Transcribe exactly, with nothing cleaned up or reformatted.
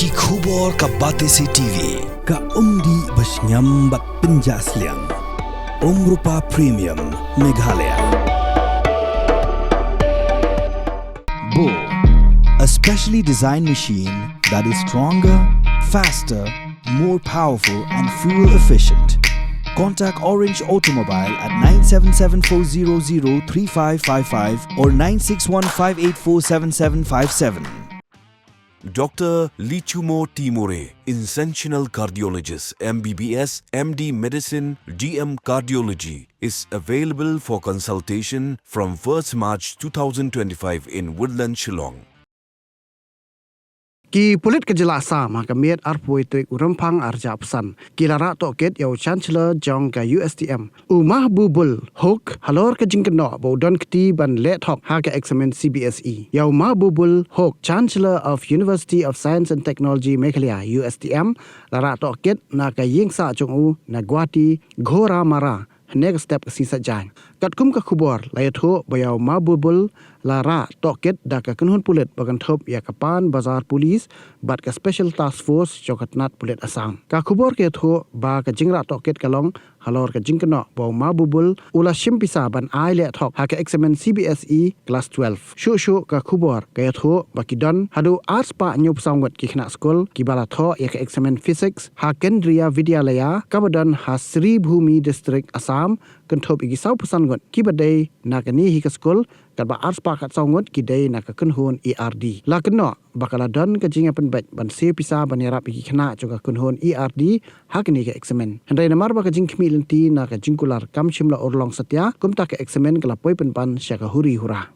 Ki khubor ka Batesi T V, ka umdih ba shngiam bad pynjah sliang. Umrupa Premium, Meghalaya. Bo, a specially designed machine that is stronger, faster, more powerful and fuel efficient. Contact Orange Automobile at nine seven seven four zero zero three five five five or nine six one five eight four seven seven five seven. Doctor Lichumo Timore, Interventional Cardiologist, M B B S, M D Medicine, D M Cardiology, is available for consultation from first March two thousand twenty-five in Woodland, Shillong. Ki pulit ka jylla Assam ha ka miet arphew tarik u Rymphang arhajar arphew san ki la rah tohkit ïa u Chancellor jong ka U S T M, u Mahbubul Hoque, halor ka jingkynnoh ba u don kti ban leh thok ha ka eksamin C B S E. Ïa u Mahbubul Hoque, Chancellor of University of Science and Technology Meghalaya, U S T M, la rah tohkit na ka ïing sah jong u na Guwahati, Ghoramara, hynne ka step ka sngi Saitjaiñ. Katkum ka khubor la ïathuh ba ïa u Mahbubul la rah tohkit da ka kynhun pulit ba kynthup ïa ka Pan Bazar Police bad ka Special Task Force jong ka tnat pulit Assam. Ka khubor ka ïathuh ba ka jingrah tohkit ka long halor ka jingkynnoh ba u Mahbubul u la shim pisa ban ai leh thok ha ka eksamin C B S E klas twelve. Shuh shuh ka khubor ka ïathuh ba ki don haduh arspah hynñiewphew saw ngut ki khynnah skul kiba la thoh ïa ka eksamin Physics ha Kendriya Vidyalaya kaba don ha Sribhumi District, Assam, kynthup ïa ki sawphew san ngut kiba dei na kane hi ka skul, katba arspah khatsaw ngut ki dei na ka kynhun E R D. La kynnoh ba ka la don ka jingïapynbeit ban siew pisa ban ïarap ïa ki khynnah jong ka kynhun E R D ha kane ka eksamin. Hynrei namar ba ka jingkhmih lynti na ka jingkular kam shym la urlong satia, kumta ka eksamin ka la poi pynban sha ka huri hura.